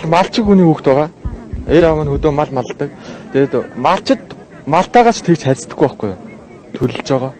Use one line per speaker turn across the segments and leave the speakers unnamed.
Малчиг хүний хүүхэд байгаа. Эр аав нь хөдөө мал малдаг. Тэгээд малчид малтаагаас тэгж харьцдаггүй байхгүй юу? Төлөлж байгаа.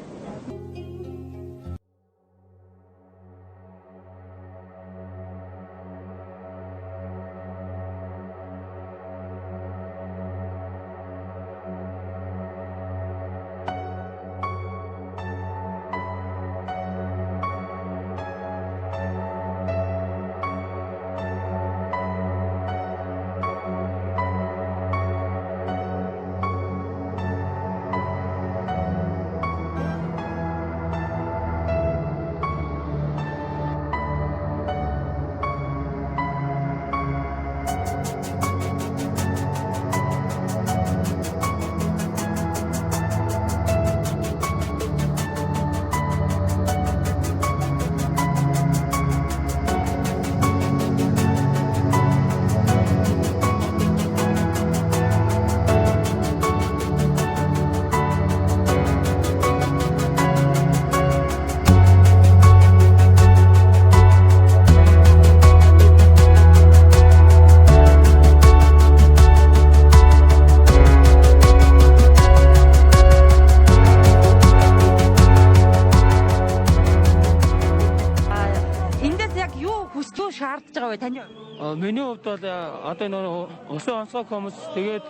Эндээс яг юу хүсдэг юу шаардж байгаа вэ таны хувьд?
Миний хувьд бол одоо нөө усын онцгой комисс тэгээд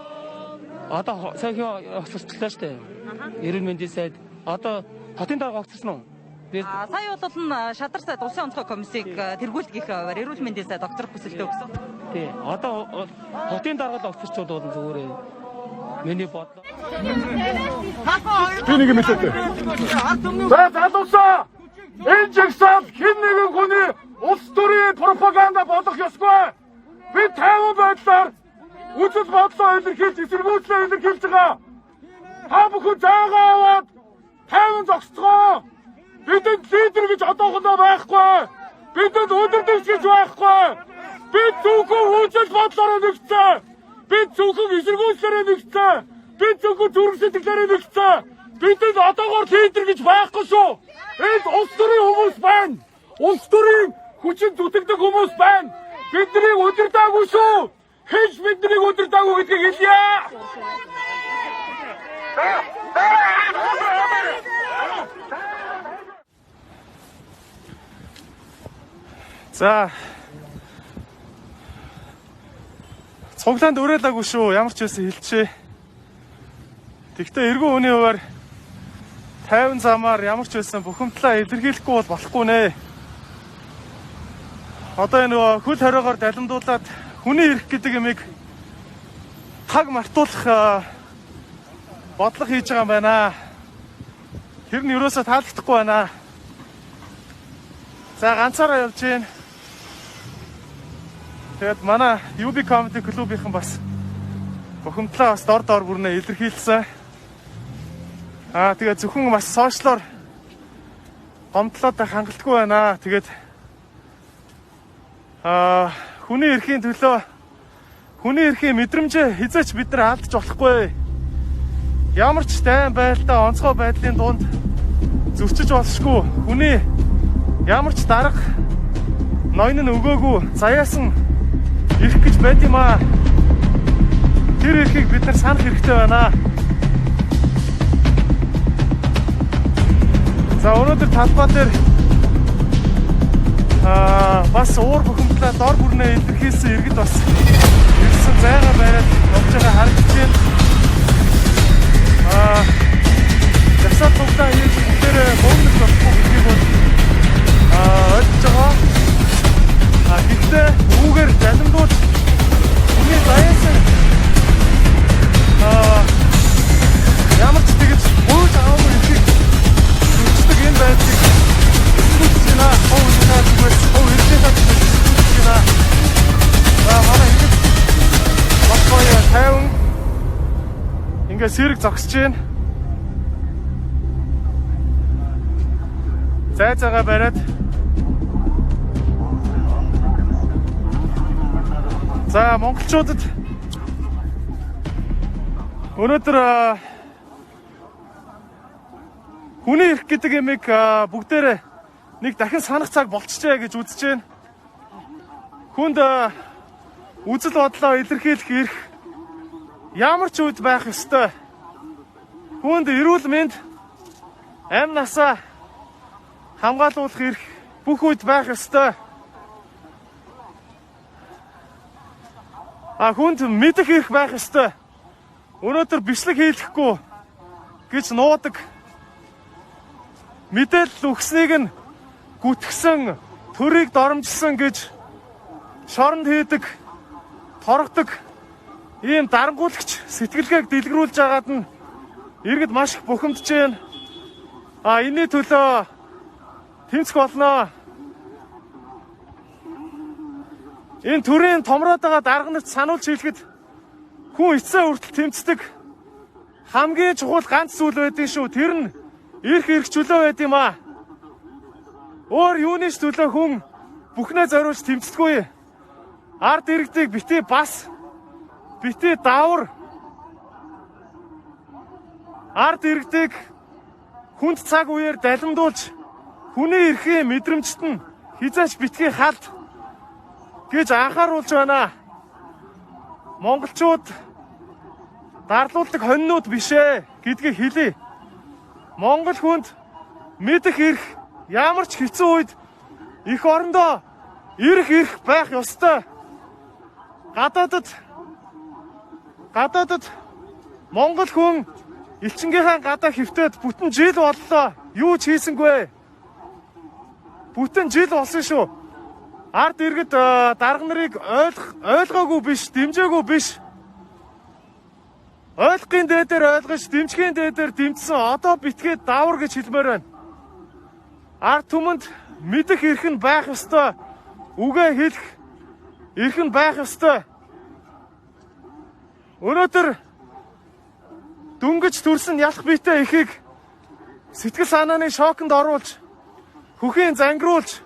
одоо саяхан огцорчлаа шүү дээ. Эрүүл мэндийн сайд одоо хотын дарга огцорсон уу? Би
Сая бол нь шадар сайд улсын онцгой комиссыг тэргүүлдэг их эрүүл мэндийн сайд огцрох хүсэлтэй өгсөн.
Тий. Одоо хотын дарга л огцорчвол бол зүгээр ээ. Миний бодлоо.
Би нэг юм хэлээ. За залуусаа, энэ жагсаал хэн нэгэн хүний улс төрийн пропаганда болох ёсгүй. Би тайван байдлаар үзэл бодлоо илэрхийлж, эсэргүүцлээ илэрхийлж байгаа. Та бүхэн зайгаа аваад тайван зогсцгоо. Бидэнд лидер гэж одоохондоо байхгүй. Бидэнд өдөрдөгч гэж байхгүй. Бид зөвхөн үзэл бодлороо нэгдсэн. Бид зөвхөн эсэргүүцлээрээ нэгдсэн. Бид зөвхөн зүрх сэтгэлээрээ нэгдсэн. Бидэнд одоогоор лидер гэж байхгүй шүү. Энд улс төрийн хүмүүс байна. Улс төрийн хүчин зүтгэдэг хүмүүс байна. Биднийг удирдаагүй шүү. Хэн ч биднийг удирдаагүй гэдгийг хэлье.
За. Цуглаанд уриалаагүй шүү. Ямар ч байсан хэлчихэ. Тэгвэл эргэн хүний хуваар 50 замаар ямар ч байсан бухимдлаа илэрхийлэхгүй бол болохгүй нэ. Одоо энэ нөгөө хөл хориогоор далимдуулаад хүний эрх гэдэг юмыг таг мартуулах бодлого хийж байгаа юм байна. Тэр нь ерөөсөө таалагдахгүй байна. За ганцаараа явж гин. Тэгээд манай UB Comedy Club-ийнхэн бас бухимдлаа бас дор дор бүрнээ илэрхийлсэн. Тэгээд зөвхөн бас сошиалор гомдлоод хангалтгүй байна. Тэгээд хүний эрхийн төлөө хүний эрхийн мэдрэмжээ хизээч бид нар алдаж болохгүй. Ямар ч дайн байлдаа онцгой байдлын дунд зөрчиж болшгүй. Хүний ямар ч дарга ноён нь өгөөгүй заяасан эрх гэж байд юм аа. Тэр эрхийг бид нар санах хэрэгтэй байна. За өнөөдөр талбай дээр бас уур бухимдлаа дор бүрнээ илэрхийлсэн иргэд бас ирсэн зайгаа бариад явж байгаа харагдаж байна. Жагсаал цуглаан хийж бүгдээрээ бөөнөж болохгүй гэдгийг бол ойлгож байгаа. Гэхдээ үүгээр залимдуулж хүний заяасан ямар ч тэгж гуйж аваагүй эрхийг зөрчдөг энэ байдлыг эсэргүүцэж байна. Хов үнэтэй зүгээс, хов эрхийнхээ зүгээс эсэргүүцэж байна. За манай иргэд бас гоё тайван ингээ сэрэг зогсож байна. Зай зайгаа бариад. За монголчуудад өнөөдөр хүний эрх гэдэг юмыг бүгдээрээ нэг дахин санах цаг болчихжээ гэж үзэж байна. Хүнд Үзэл бодлоо илэрхийлэх эрх ямар ч үед байх ёстой. Хүнд эрүүл мэнд, амь насаа хамгаалуулах эрх бүх үед байх ёстой. А хүнд мэдэх эрх байх ёстой. Өнөөдөр бичлэг хийлгэхгүй гэж нуудаг. Мэдээлэл өгснийг нь гүтгсэн, төрийг доромжилсан гэж шоронд хийдэг, торгодог ийм дарангуулагч сэтгэлгээг дэлгэрүүлж байгаад нь иргэд маш их бухимдж байна. А энэний төлөө тэмцэх болно. Энэ төрийн томроод байгаа дарга нарт сануулж хэлэхэд хүн эцсээ хүртэл тэмцдэг хамгийн чухал ганц зүйл байдгийн шүү. Тэр нь эрх чөлөө байд юм аа. Өөр юуны ч төлөө хүн бүхнээ зориулж тэмцдэггүй. Ард иргэдийг битгий бас, битгий давар. Ард иргэдийг хүнд цаг үеэр далимдуулж хүний эрхийн мэдрэмжт нь хизээч битгий халд гэж анхааруулж байна. Монголчууд дарлуулдаг хонинууд биш ээ гэдгийг хэлье. Монгол хүнд мэдэх эрх ямар ч хэцүү үед эх орондоо ирэх эрх байх ёстой. Гадаадад Монгол хүн элчингийнхаа гадаа хэвтээд бүтэн жил боллоо. Юу ч хийсэнгүй. Бүтэн жил болсон шүү. Ард иргэд дарга нарыг ойлгоогүй биш, дэмжээгүй биш. Ойлгохын дээдээр ойлгож, дэмжихийн дээдээр дэмжсэн. Одоо битгий давар гэж хэлмээр байна. Ард түмэнд мэдэх эрх нь байх ёстой. Үгээ хэлэх эрх нь байх ёстой. Өнөөдөр дөнгөж төрсөн ялах биетэй эхийг сэтгэл санааны шоконд оруулж, хөхийн зангируулж,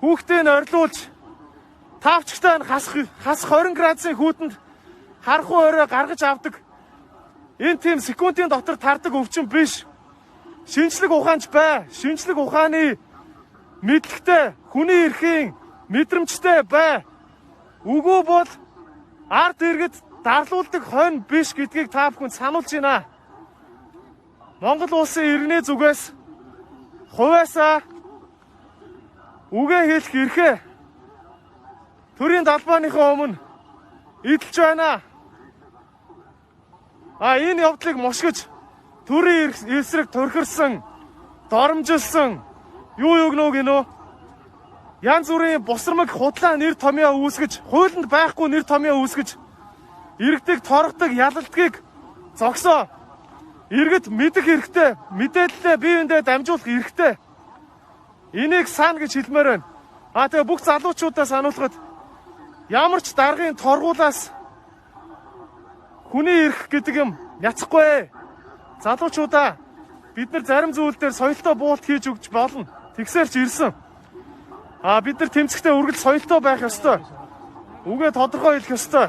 хүүхдээ нь орилуулж, таавчтай нь хас 20 градусын хүүтэнд харахгүй орой гаргаж авдаг. Энэ тийм секундын дотор тардаг өвчин биш. Шинжлэх ухаанч бай. Шинжлэх ухааны мэдлэгтэй, хүний эрхийн мэдрэмжтэй бай. Үгүй бол ард иргэд дарлуулдаг хонь биш гэдгийг та бүхэнд сануулж байна. Монгол улсын иргэний зүгээс хувиасаа үгээ хэлэх эрхээ төрийн далбааныхаа өмнө эдэлж байна. А энэ явдлыг мушгиж төрийн эсрэг турхирсан, доромжилсан юу югнөө гинөө янз бүрийн бусрамаг худлаа нэр томьёо үүсгэж, хуулинд байхгүй нэр томьёо үүсгэж иргэдийг торгодог ялалтгийг зогсоо. Иргэд мэдэх эрхтэй, мэдээлэлээ бие биендээ дамжуулах эрхтэй. Энийг сан гэж хэлмээр байна. А тэгээ бүх залуучуудаа сануулхад ямар ч даргын торгуулаас хүний эрх гэдэг юм няцахгүй. Залуучуудаа бид нар зарим зүйл дээр соёлтой буулт хийж өгч болно. Тэгсээрч ирсэн. А бид нар тэмцэхдээ үргэлж соёлтой байх ёстой. Үгээ тодорхой хэлэх ёстой.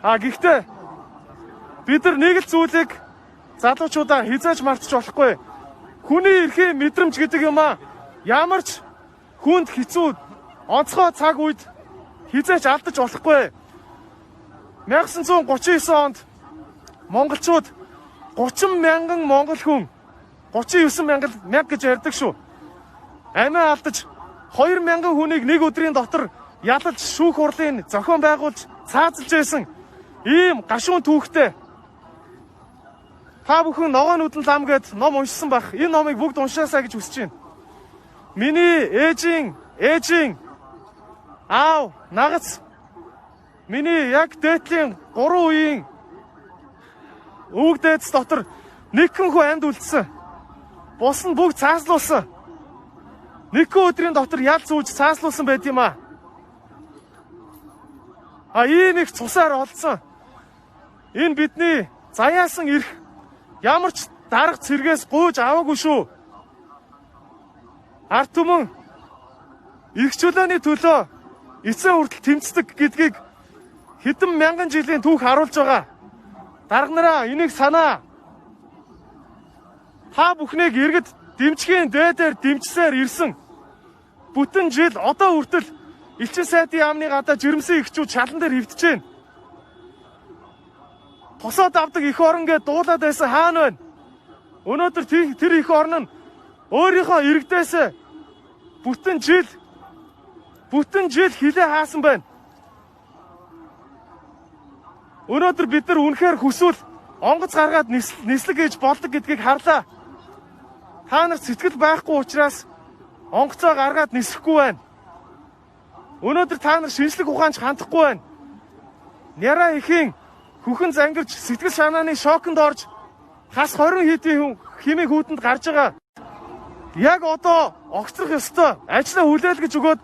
А гэхдээ бид нар нэг л зүйлийг залуучуудаа хизээж мартаж болохгүй. Хүний эрхийн мэдрэмж гэдэг юм аа ямар ч хүнд хэцүү онцгой цаг үед хизээж алдаж болохгүй. 1939 онд монголчууд 30 мянган монгол хүн 39 мянга гэж ярьдаг шүү. Амиа алдаж 2 мянган хүнийг нэг өдрийн дотор ялалж шүүх хурлын зохион байгуулж цаазалж байсан ийм гашуун түүхтэй. Та бүхэн ногоон нүдэн лам гэд ном уншсан байх. Энэ номыг бүгд уншаасаа гэж хүсэж байна. Миний ээжийн аав нагац миний яг дээдлийн 3 үеийн өвөг дээдс дотор нэгэн хүн амьд үлдсэн. Бус нь бүгд цааслуулсан. Нэгэн өдрийн дотор ял зүүж цааслуулсан байт юм аа. А ийм их цусаар олдсон. Энэ бидний заяасан эрх ямар ч дарга цэргээс гуйж аваагүй шүү. Ард түмэн эрх чөлөөний төлөө эцсийн хүртэл тэмцдэг гэдгийг хэдэн мянган жилийн түүх харуулж байгаа. Дарга нараа энийг санаа. Та бүхнийг иргэд дэмжихийн дээдээр дэмжсээр ирсэн. Бүтэн жил одоо хүртэл Элчин сайдын яамны гадаа жирэмсэн эхчүүд шалан дээр хөвдөж байна. Тосоод авдаг эх орон гээд дуулаад байсан хаана байна? Өнөөдөр тэр эх орн нь өөрийнхөө иргэдээс бүтэн жил хилээ хаасан байна. Өнөөдөр бид нар үнэхээр хүсвэл онгоц гаргаад нислэг хийж болдог гэдгийг харлаа. Та нарт сэтгэл байхгүй учраас онгоцоо гаргаад нисэхгүй байна. Өнөөдөр та нар шинжлэх ухаанч хандахгүй байна. Няраа ихийн хөхөн зангирч сэтгэл санааны шоконд орж хас 20 хэдийн хэмээх хүүтэнд гарч байгаа. Яг одоо огцрох ёстой. Ажлаа хүлээлгэж өгөөд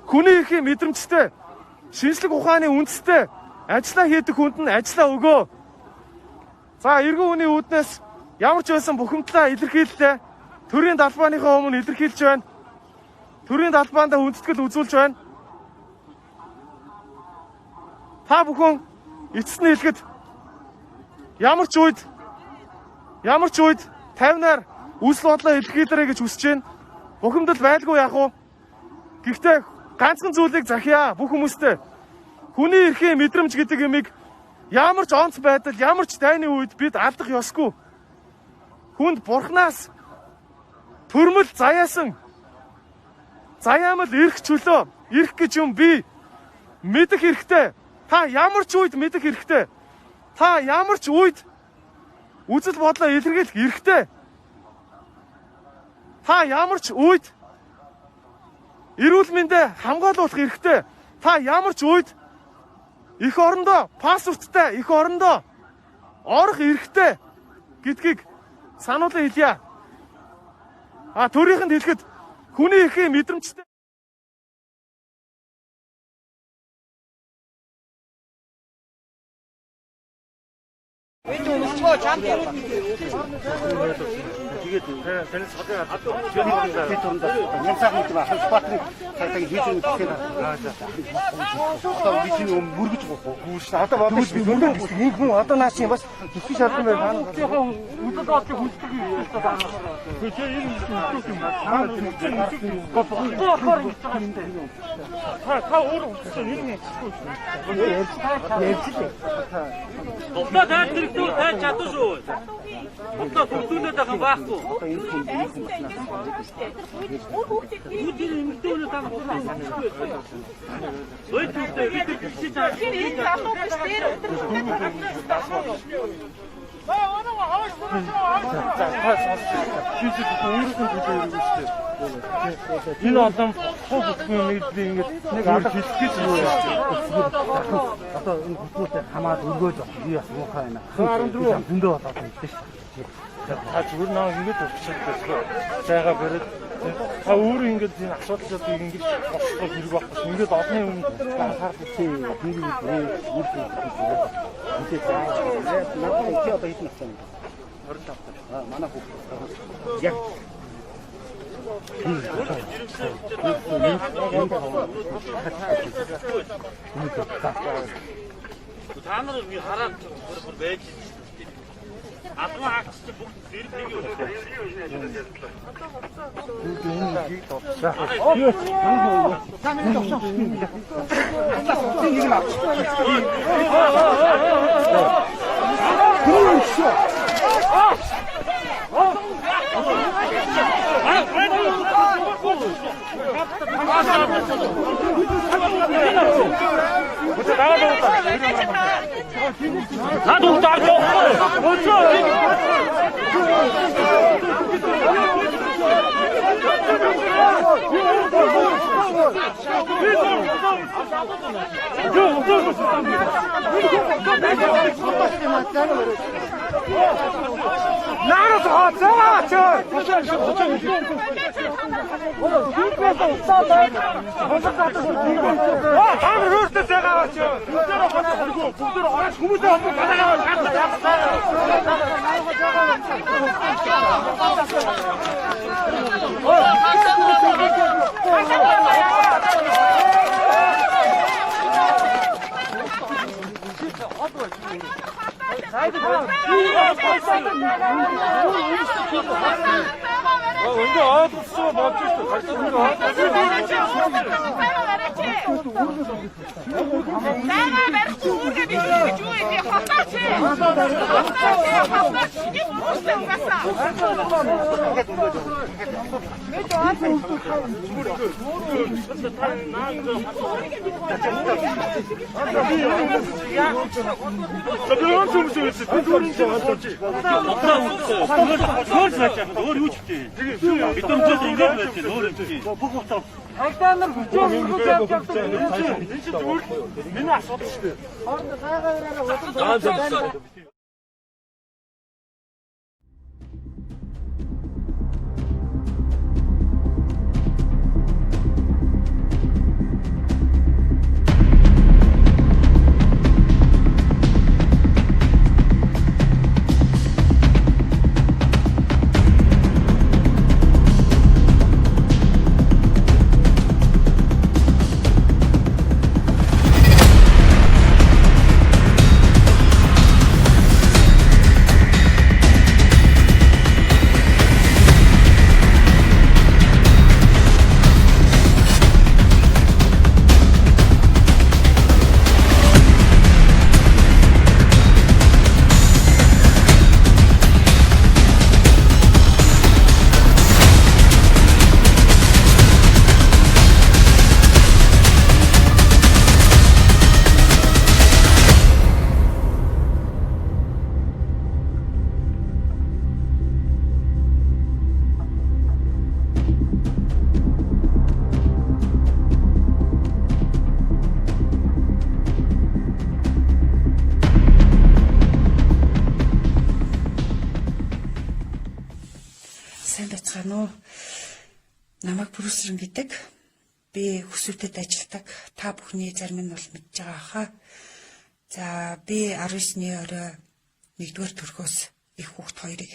хүний эрхийн мэдрэмжтэй, шинжлэх ухааны үндэстэй ажлаа хийдэг хүнд нь ажлаа өгөө. За, эргэн хүний үүднээс ямар ч байсан бухимдлаа илэрхийллээ. Төрийн далбааныхаа өмнө илэрхийлж байна. Төрийн далбаандаа хүндэтгэл үзүүлж байна. Та бүхэн эцэст нь хэлэхэд ямар ч үед 50-аар үсэл бодлоо илэрхийлээрэй гэж хүсэж байна. Бухимдал байлгүй яах вэ? Гэхдээ ганцхан зүйлийг захиа бүх хүмүүстээ. Хүний эрхийн мэдрэмж гэдэг юмыг ямар ч онц байдал, ямар ч дайны үед бид алдах ёсгүй. Хүнд бурхнаас төрмөл заяасан заяамал эрх чөлөө, эрх гэж юм би мэдэх хэрэгтэй. Та ямар ч үед мэдэх хэрэгтэй. Та ямар ч үед үзэл бодлоо илэрхийлэх эрхтэй. Та ямар ч үед эрүүл мэндээ хамгаалуулах эрхтэй. Та ямар ч үед эх орондоо паспорттай эх орондоо орох эрхтэй гэдгийг сануулan хэлье. А төрийнхэнд хэлэхэд хүний эрхийн мэдрэмжтэй
Тэгээд танаас содын хэд тунд нямсаахан гэдэг Ханс-Баатарын цагдаагийн хийж өгөх гэхээр одоо би чиний өмнө мөргөж байгаа уу? Одоо бодож би мөргөж энэ хүн одоо наа чинь бас хэсэг шаардсан байна. Үзэл бодлыг хүнддэг юм байна.
Тэгэхээр энэ юм болохоор ингэж байгаа юм дээ. Та өөр утсан энэ юм
ярьж лээ.
Тухлаа тайч хэрэгтэй тайч чадсан шүү. Тухлаа төвлөрүүлээд байгаа юм байхгүй.
Одоо энэ хүн
Тэр эмэгтэй хүн тань хурлаа. Ой түүхтэй бид тэгшиж байгаа.
Энэ залуу биш дээр өдөр
Энэ олон бүх юмыг би ингээд нэг алга хэлэх гэж юу яа.
Одоо энэ хөтөлбөртэй хамаад өргөөж авах би бас муухай байна. 14 зөндөө болоод байна шүү дээ.
Та зүгээр наа ингээд урчаад байсан. Зайгаа бариад та өөрөө ингээд энэ асуудлыг ингээд босгох хэрэг байхгүй шүү. Ингээд олонний өмнө
анхаарал тий би үр дүн надад чи одоо хэдэн настай вэ? 25 таа. Манай хүүхэд яг
Та нар би хараад бүр байж алган хаагч чи бүгд зэрэг нэг юм. Наад үгт авч явахгүй.
Ингээ ойлгосон болж шүү дээ.
Зайгаа барих үүргээ бичлэх гэж юу юм бэ? Хотооч. Хотооч. Хотооч. Би бүрсэн угаасаа.
Цагдаа нар хүчээр өргөж авч явдаг. Энэ чинь зүгээр миний асуудал шүү дээ. Хоорондоо цайгаа яриараа удам.
Сайн байцгаана уу? Намайг Бүрүсрэн гэдэг. Би хүсвэтэд ажилладаг. Та бүхний зарим нь бол мэдж байгаа хаа. За би 19-ний орой 1-р төрхөөс их хүүхд хоёрыг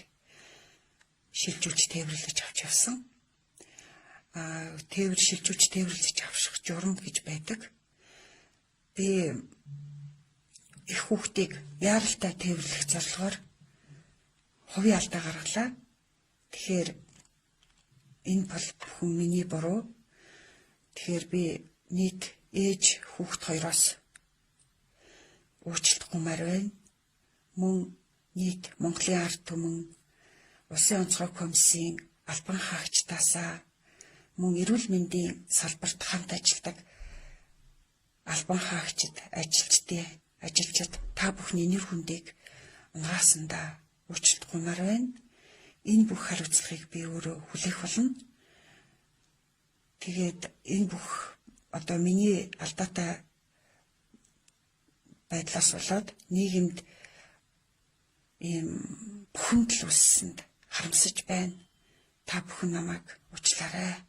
шилжүүлж тээвэрлэж авч явсан. Тээвэр шилжүүлж тээвэрлэж авших журам гэж байдаг. Би их хүүхдийг яаралтай тээвэрлэх зорилгоор хувийн алдаа гаргалаа. Тэгэхээр энэ бол бүхэн миний буруу. Тэгэхээр би нийт ээж хүүхд хоёроос уучлалт гуймаар байна. Мөн нийт Монголын ард түмэн, Улсын онцгой комиссийн албан хаагчдаасаа мөн эрүүл мэндийн салбарт хамт ажилладаг албан хаагчид, ажилчид та бүхний нэр хүндийг унгаасандаа уучлалт гуймаар байна. Энэ бүх хариуцлагыг би өөрөө хүлээх болно. Тэгээд энэ бүх одоо миний алдаатай байдлаас болоод нийгэмд ийм бухимдал үүссэнд харамсаж байна. Та бүхэн намайг уучлаарай.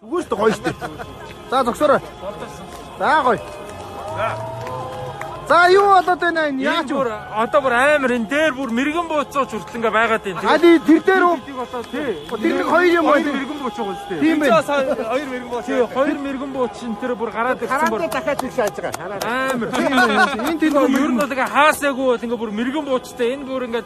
Үгүй шүү дээ, гоё шүү дээ. За зогсоорой. За гоё. За юу болоод байна энэ? Яаж
бүр одоо бүр амар энэ дээр бүр мэрэгэн бууцууч хүртэл ингээ байгаад байна.
Али тэр дээр үү? Тэр нэг хоёр юм байна.
Мэрэгэн бууч байгаа үстэй.
Тийм байна.
Хоёр мэрэгэн бууч. Тий, хоёр мэрэгэн бууч энэ тэр бүр гараад ирсэн бүр.
Харандаа дахиад их шааж байгаа.
Амар.
Энэ тэнд
ер нь бол ингээ хаасаагүй бол ингээ бүр мэрэгэн буучтай. Энэ бүр ингээ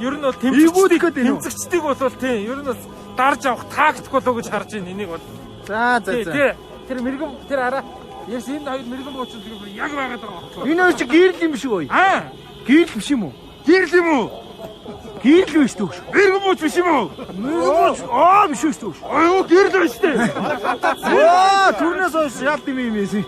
ер нь бол тэмцэгчдийг бол тий, ер нь бол дарж авах тактик болоо гэж харж байна энийг бол.
За за за.
Тэр мэрэгэн тэр араа Яс энэ хоёр мэрэгэн буучин тэр бүр яг байгаад байгаа байхгүй.
Энэ хоёр чи гэрэл юм шиг ой.
Аа,
гэрэл биш юм уу?
Гэрэл юм уу?
Гэрэл биш үү?
Мэрэгэн бууч биш юм уу?
Мэрэгэн бууч аа биш үү?
Ой, гэрэл биш үү?
Аа, түрнээс хойш ялт юм юм юм.